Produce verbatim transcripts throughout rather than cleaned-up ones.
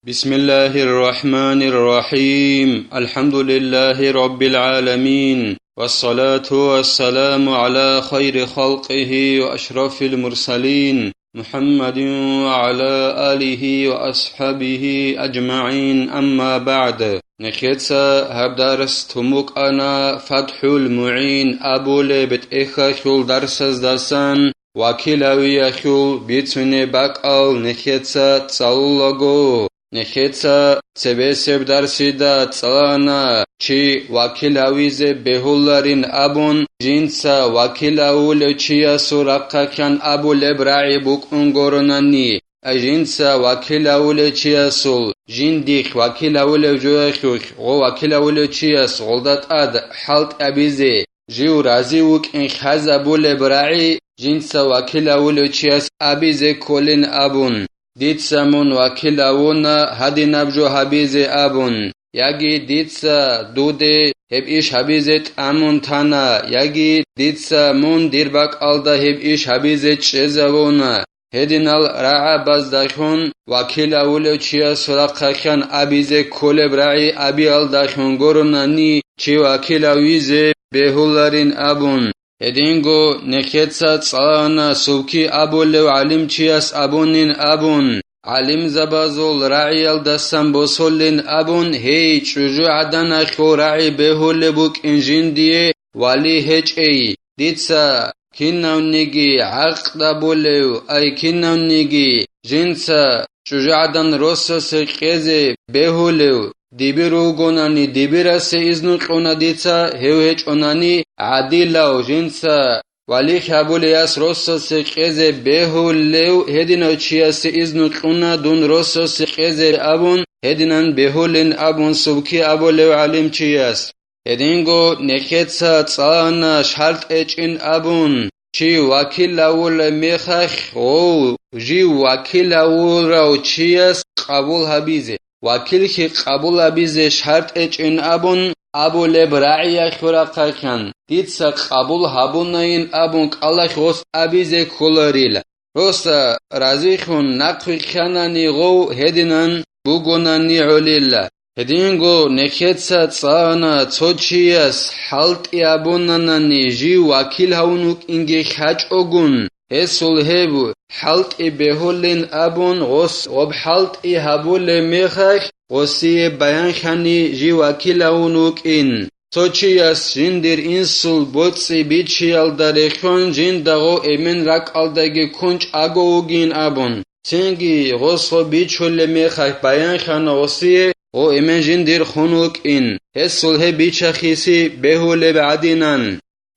بسم الله الرحمن الرحيم. الحمد لله رب العالمين. والصلاة والسلام على خير خلقه وأشرف المرسلين محمد وعلى آله وأصحابه أجمعين. أما بعد. Нехеца гьаб дарс тун букӀана ФатхӀул МугӀин абулеб тӀехьалъул дарсаздасан, вакилавиялъул бицунеб бакӀал нехеца цӀалулаго. Нехеца цебесеб дарсида цӀалана, чи вакилавизе бегьуларин абун, жинца вакилавулев чиясул рахъалъан абулеб рагӀи букӀун гуронани, ай жинца вакилавулев чиясул, жиндихъ вакилавулев жоялъулъ гъо вакилавулев чияс гъолда тӀад хӀалтӀабизе, жив рази вукӀин хьазабулеб рагӀи жинца вакилавулев чияс абизе кколин абун, дица мун вакилавуна гьадинаб жо гьабизе абун, яги дица дуде гьеб иш гьабизе тӀамун тана, яги дица мун дир бакӀалда гьеб иш гьабизе чӀезавуна. Гьединал рагӀабаздалъун вакилавулев чиясул рахъалъан абизе кколеб рагӀи абиялдалъун гуронани, чи вакилавизе бегьуларин абун. Гьединго нехеца цӀалана субки абулев гӀалимчияс абунин абун, гӀалимзабазул рагӀиялдасан босолин абун, гьей, чӀужугӀаданалъул рагӀи бегьулеб букӀин жиндие вали гьечӀей, дица кинавниги гӀакъдабулев, ай кинавниги жинца чӀужугӀадан росасе кьезе бегьулев, дибир вугонани, дибирасе изну кьуна дица, гьев гьечӀонани гӀадилав, жинца валихь гьабулеяс росасе кьезе бегьулев, гьединав чиясе изну кьуна дун росасе кьезе абун, гьединан бегьулин абун субки абулев гӀалимчияс. Гьединго нехеца цӀалана шартӀ гьечӀин абун, чи вакилавулеб мехалъ гъов жив вакилавурав чияс къабул гьабизе, вакиллъи къабул гьабизе шартӀ гьечӀин абун абулеб рагӀиялъул рахъалъан, дица къабул гьабунайин абун кӀалалъ гъос абизе кколарила. Росда разилъун нахъвилълъанани гъов гьединан бугонани гӀолила. Гьединго нехеца цӀана цо чияс хӀалтӀи абунанани жив вакил гьавун вукӀинги хьачӀогун, гьесул гьеб хӀалтӀи бегьулин абун гъос гъоб хӀалтӀи гьабулеб мехалъ, гъосие баянлъани жив вакил гьавун вукӀин. Цо чияс жиндир инсул боцӀи бичиялда релълъун жинда гъо эмен ракӀалдаги ккун чӀаго вугин абун, цинги гъос гъо бичулеб мехалъ баянлъана гъосие гъо эмен жиндир хун вукӀин, гьесул гьеб бичахъеси бегьулеб гӀадинан.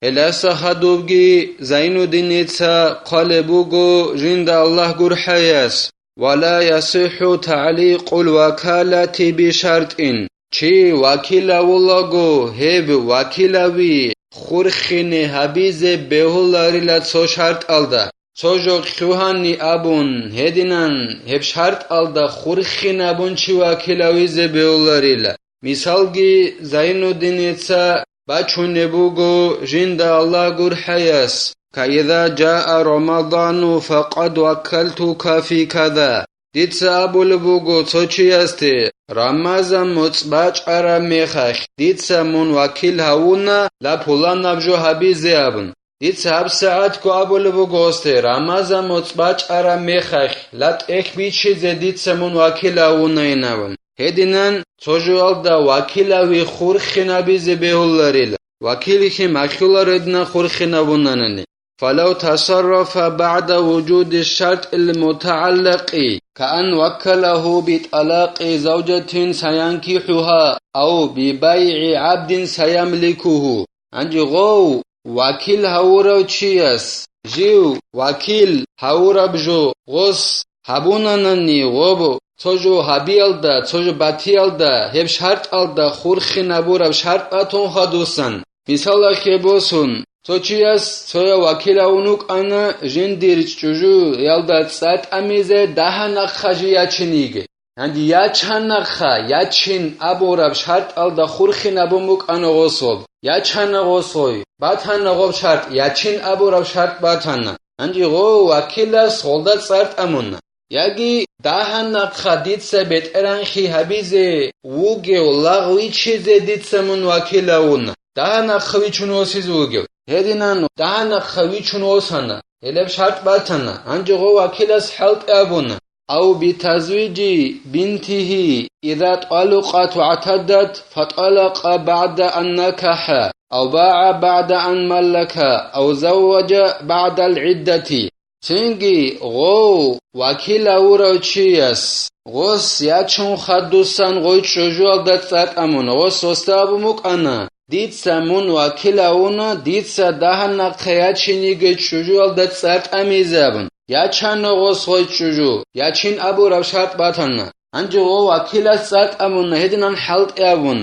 Гьелдаса хадубги Зайнуддиница хъвалеб буго жинда Аллагь гурхӀаяс: «Ва ла ясихӀу тагӀликъул вакалати бишартӀин». Чи вакил гьавулаго, гьеб вакилави хурхине гьабизе бегьуларила цо шартӀалда. Цо жо лъугьани абун гьединан, гьеб шартӀалда хурхин абун чи вакилавизе бегьуларила. Мисалги Зайнуддиница бачунеб буго жинда Аллагь гурхӀаяс: «Фаиза жаа Рамадану факъад ваккалтука фи каза». Дица абулеб буго цо чиясде: «Рамазан моцӀ бачӀараб мехалъ дица мун вакил гьавуна ла пуланаб жо гьабизе», – абун. Дица гьабсагӀатго абулеб буго гьесде: «Рамазан моцӀ бачӀараб мехалъ ла тӀехь бичизе дица мун вакил гьавунайин», – абун. Гьединан цо жоялда вакилави хурхин абизе бегьуларила, вакиллъи махьуларедна хурхин абунанани. «Фалав тасаррафа багӀда вужуди шартӀил мутагӀаллакъи, каан ваккалагьу битӀалакъи завжатин саянкихӀугьа ав бибайгӀи гӀабдин саямликугьу». Гьанже гъов вакил гьавурав чияс, жив вакил гьавураб жо гъос гьабунанани, гъоб цо жо гьабиялда, цо жо батиялда, гьеб шартӀалда хурхин абураб шартӀ батун хадусан. Мисалалъе босун, цо чияс цояв вакил гьавун вукӀана жиндир чӀужуялда цӀа тӀамизе дагьа нахъа жи ячин йиги. Гьанже ячан нахъа, ячин абураб шартӀалда хурхин абун букӀана гъособ. Ячана гъосой, батана гъоб шартӀ, ячин абураб шартӀ батана. Гьанже гъо вакилас гъолда цӀар тӀамуна. Яги дагьа нахъа дица бетӀергьанлъи гьабизе вугев лагъ вичизе дица мун вакилавуна, дагьа нахъа вичун восизе вугев. Гьединан дагьа нахъа вичун восана, гьелеб шартӀ батана, гьанже гъо вакилас хӀалтӀи абуна: «Ав битазвижи бинтигьи иза тӀалукъат вагӀтаддат фатӀалакъа багӀда ан накахӀа, ав багӀа багӀда ан маллака, ав завважа багӀдал гӀиддати». Цинги гъов вакилавурав чияс гъос ячун хадусан гъой чӀужуялда цӀар тӀамун, гъос гъосда абун букӀана: «Дица мун вакилавуна, дица дагьа нахъа ячиниги чӀужуялда цӀар тӀамизе», – абун. Ячана гъос гъой чӀужу, ячин абураб шартӀ батана. Гьанже гъов вакилас цӀар тӀамуна, гьединан хӀалтӀи абун.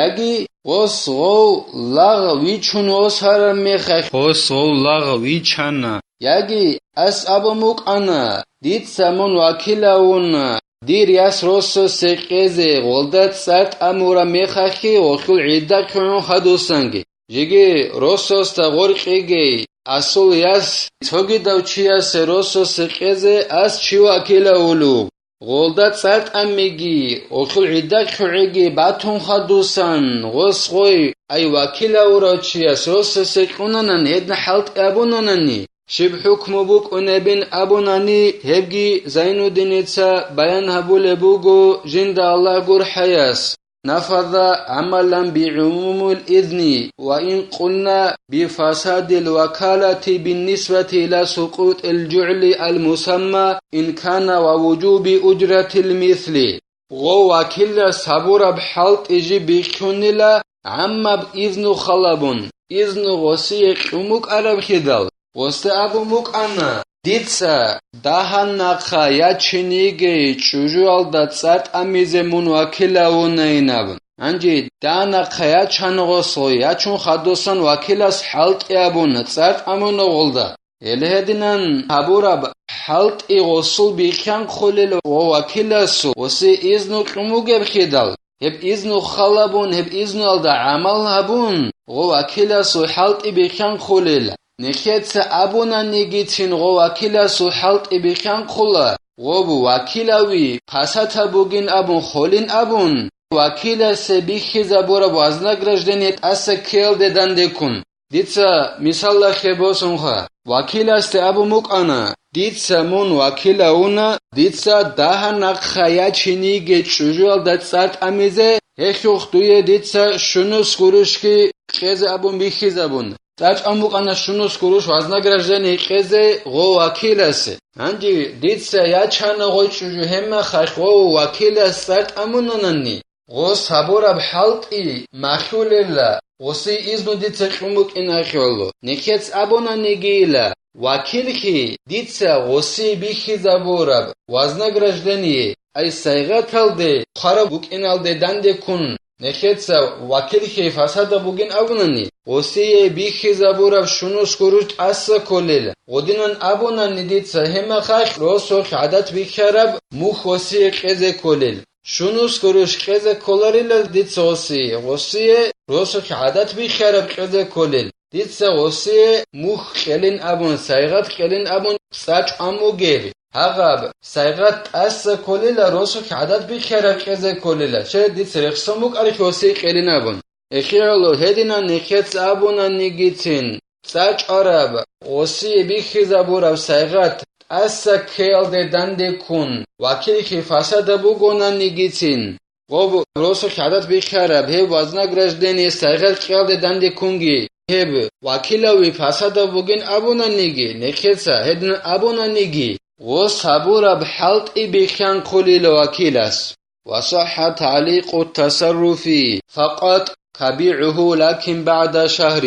Яги гъос гъов лагъ вичун восараб мехалъ гъос гъов лагъ вичана. Яги ас абун букӀана: «Дица мун вакилавуна, дир яс росасе кьезе гъолда цӀар тӀамураб мехалъги гъолъул гӀидда ккун хадусанги». Жеги росасда гъоркьегей асул яс цогидав чиясе росасе кьезе ас чи вакилавулев? Гъолда цӀар тӀамиги, гъолъул гӀидда ккугӀиги батун хадусан, гъос гъой, ай вакилавурав чияс росасе кьунанан гьедин хӀалтӀи абунанани, щиб хӀукму букӀунебин абунани, гьебги Зайнуддиница баян гьабулеб буго жинда Аллагь гурхӀаяс. نفذ عملا بعموم الإذن، وإن قلنا بفساد الوكالة بالنسبة إلى سقوط الجعل المسمى إن كان ووجوب أجرة المثل. Гъов вакилас гьабураб хӀалтӀи жиб бихьунила гӀаммаб изну халабун, изну гъосие кьун букӀарабхидал. Гъосда абун букӀана: «Дица дагьа нахъа ячиниги чӀужуялда цӀар тӀамизе мун вакилавунайин», – абун. Гьанже дагьа нахъа ячана гъос, гъой ячун хадусан вакилас хӀалтӀи абуна, цӀар тӀамуна гъолда. Гьеле гьединан гьабураб хӀалтӀи гъосул бихьанхъулел ва вакиласул гъосие изну кьун бугебхидал. Гьеб изну халабун, гьеб изнуялда гӀамал гьабун, гъо вакиласул хӀалтӀи бихьанхъулел. Нехеца абунанигицин гъо вакиласул хӀалтӀи бихьанхъула, гъо бу вакилави пасата бугин абун холин абун, вакиласе бихьизабураб вознаграждение тӀаса ккеялде дандеккун. Дица мисаллахъе босунха. Вакиласде абун букӀана: «Дица мун вакилавуна, дица дагьа нахъа ячиниги чӀужуялда цӀар тӀамизе, гьелъухъ дуе дица щунус гурущги кьезе абун бихьизабун». ЦӀар чӀван букӀана щунус гуруш вознаграждение кьезе гъо вакиласе. Гьанже дица ячана гъой чӀужу гьебмехалъ гъо вакилас цӀар тӀамунанани, гъос гьабураб хӀалтӀи махьулела, гъосие изну дица кьун букӀин ахӀуло. Нехец абунанигийила, вакилхи дица гъосие бихьизабураб вознаграждение, ай сайгъаталде хъвараб букӀиналде дандеккун, нехеца вакилхи фасада бугин абунани, гъосие бихьизабураб щунус гуруш тӀаса кколел, гъодинан абунани дица гьебмехалъ росулъ гӀадат бихьараб мухь гъосие кьезе кколел. Щунус гуруш кьезе кколарила дица гъосие, гъосие росулъ гӀадат бихьараб кьезе кколел. Дица гъосие мухь кьелин абун, сайгъат кьелин абун цӀа чӀван бугеб. Гьагъаб сайгъат тӀаса кколила, росулъ гӀадат бихьараб кьезе кколила, че дица рехсон букӀарихь гъосие кьелин абун. Эхиялъул гьединан нехец абунанигицин, цӀа чӀвараб, гъосие бихьизабураб сайгъат тӀаса ккеялде дандеккун, вакилхи фасада бугонанигицин, гъоб росулъ гӀадат бихьараб гьеб вознаграждение сайгъат кьеялде дандеккунги, гьеб вакилави фасада бугин абунаниги, нехеца гьедин абунаниги, гъос гьабураб хӀалтӀи бихьанхъулила вакилас. وصح تعليق التصرف فقط كبيعه لكن بعد شهر.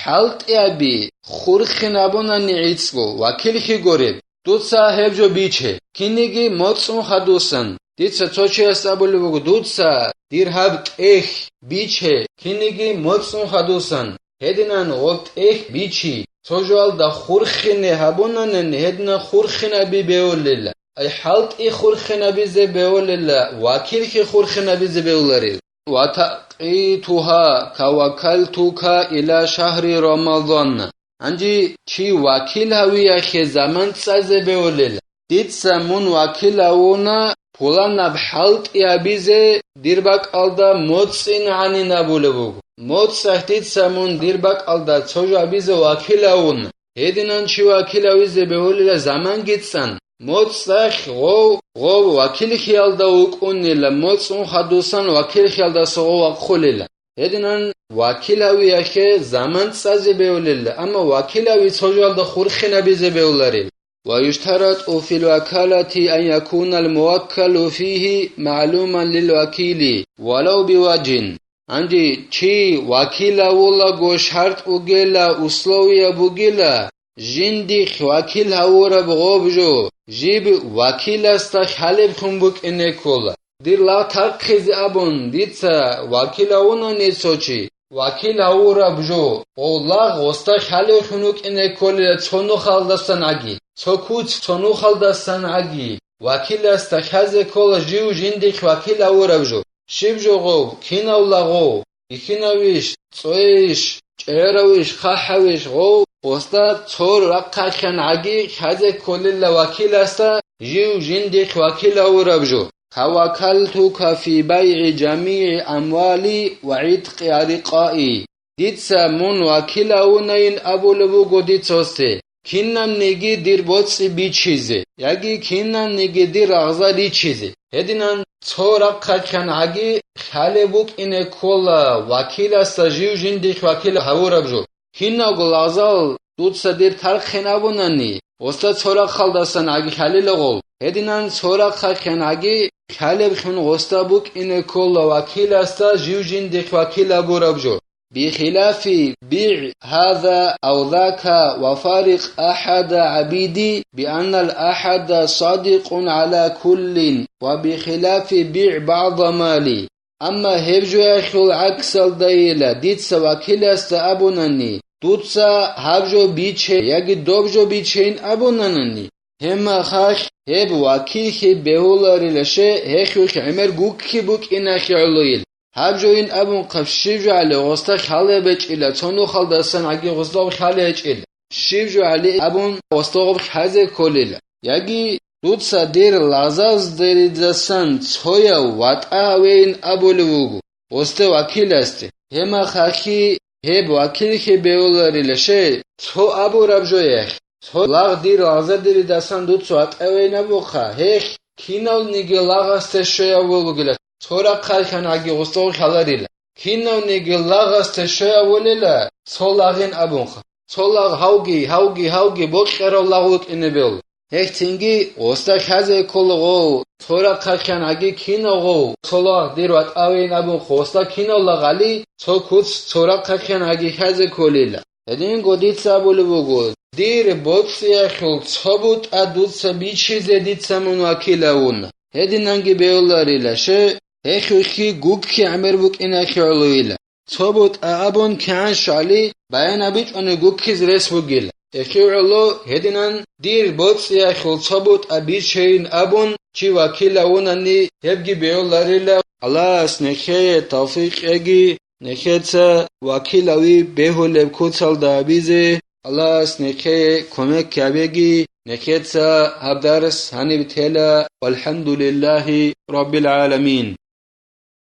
ХӀалтӀи аби, хурхин абунани гӀицӀго, вакилхи гореб, дуца гьеб жо биче, кинниги моцӀун хадусан. Дица цо чияс абулеб буго: «Дуца дир гьаб тӀехь биче, кинниги моцӀун хадусан». Гьединан гъоб тӀехь бичи, цо жоялда хурхине гьабунанани, гьединан хурхин аби бевулел. Ай хӀалтӀи хурхин абизе бевулел, вакилхи хурхин абизе бевуларел. وتأقيتها كوكلتك إلى شهر رمضان. Гьанже чи вакил гьавиялъе заман цӀазе бевулел. дица мун вакил гьавуна пуланаб хӀалтӀи гьабизе дир бакӀалда моцӀцӀи гьанин абулеб буго. МоцӀалъ дица мун дир бакӀалда цо жо гьабизе вакил гьавуна. Гьединан чи вакил гьавизе бегьулила заманги цӀан. МоцӀалъ гъов, гъов вакилхиялда вукӀунила, моцӀ ун хадусан вакилхиялдаса гъов вахъулила. Гьединан вакил гьавиялъе заман цӀазе бегьулила, амма вакил гьави цо жоялда хурхинабизе бегьуларил. ويشترط في الوكالة أن يكون الموكل فيه معلوما للوكيل ولو بوجه. Гьанже чи вакил гьавулаго шартӀ бугела, условие бугела, жиндихъ вакил гьавураб гъоб жо, жиб вакиласда хъалебхун букӀине ккола. Дир лагъ тархъизе абун, дица вакил гьавунани цо чи, вакил гьавураб жо, гъов лагъ гъосда хъалебхун вукӀине кколила цо нухалдасан гӀаги, цо куц цо нухалдасан гӀаги, вакиласда хъазе ккола жив жиндихъ вакил гьавураб жо. Щиб жо гъов, кинав лагъ гъов, бихьинавищ, цӀоейищ, чӀегӀеравищ, хъахӀавищ гъов, гъосда цо рахъалъан гӀаги хъазе кколила вакиласда жив жиндихъ вакил гьавураб жо. كوكلتك في بيع جميع أموالي وعتق رقائي. Дица мун вакил гьавунайин абулеб буго дица гъосде, кинабниги дир боцӀи бичизе, яги кинабниги дир рагъза ричизе. Гьединан цо рахъалъан гӀаги хъалеб букӀине ккола вакиласда жив жиндихъ вакил гьавураб жо. Киналго лагъзал дуца дир тархъин абунани, гъосда цо рахъалдасан гӀаги хъалила гъов. Гьединан цо рахъалъан гӀаги хъалеблъун гъосда букӀине ккола вакиласда жив жиндихъ вакил гьабураб жо. بخلاف بيع هذا أو ذاك وفارق أحد عبيدي بأن الأحد صادق على كل وبخلاف بيع بعض مالي. Амма гьеб жоялъул гӀаксалдайила дица вакиласда абунани, дуца гьаб жо биче яги доб жо бичейин абунанани, гьебмахалъ гьеб вакиллъи бегьуларила, щай, гьелъулъ гӀемер гукки букӀиналъе гӀолойил. Гьаб жойин абун хъаб щиб жо гьале гъосда хъалеб гьечӀила, цо нухалдасан гӀаги гъосда хъалеб гьечӀила. Щиб жо гьале абун гъосда гъоб хъазе кколила. Яги дуца дир лагъзалдеридасан цояв ватӀа гьавейин абулев вуго гъосде вакиласде. Гьебмахалъги гьеб вакиллъи бегьуларила, щай, цо абураб жоялъ, цо лагъ дир лагъзадеридасан дуца ватӀа гьавейин абухъа, гьелъ кинавниги лагъасде щвеяв вугила, цо рахъалъан гӀаги гъосда хъаларила. Кинавниги лагъасде щвеяв вугила, цо лагъин абунха. Цо лагъ гьавги, гьавги, гьавги бокьарав лагъ вукӀине бегьула. Гьелъ цинги гъосда хъазе ккола гъов, цо рахъалъан гӀаги кинав гъов, цо лагъ дир ватӀа гьавейин абун гъосда кинав лагъали, цо куц цо рахъалъан гӀаги хъазе кколила. Гьединго дица абулеб буго, дир боцӀиялъул цо бутӀа дуца бичизе дица мун вакил гьавуна. Гьединанги бегьуларила, щай, гьелъулъги гукки гӀемер букӀиналъе гӀолойила. Цо бутӀа абун кигӀан щвали, баян гьабичӀони гуккизе рес бугила. Гьелъие гӀоло гьединан дир боцӀиялъул цо бутӀа бичейин абун чи вакил гьавунани, гьебги бегьуларила. Аллагьас нехее тавфикъ кьеги, нехеца вакил гьави бегьулеб куцалда гьабизе. Аллагьас нехее кумек гьабеги, нехеца гьаб дарс гьаниб тела. ВалхӀамдулиллагьи раббил гӀаламин.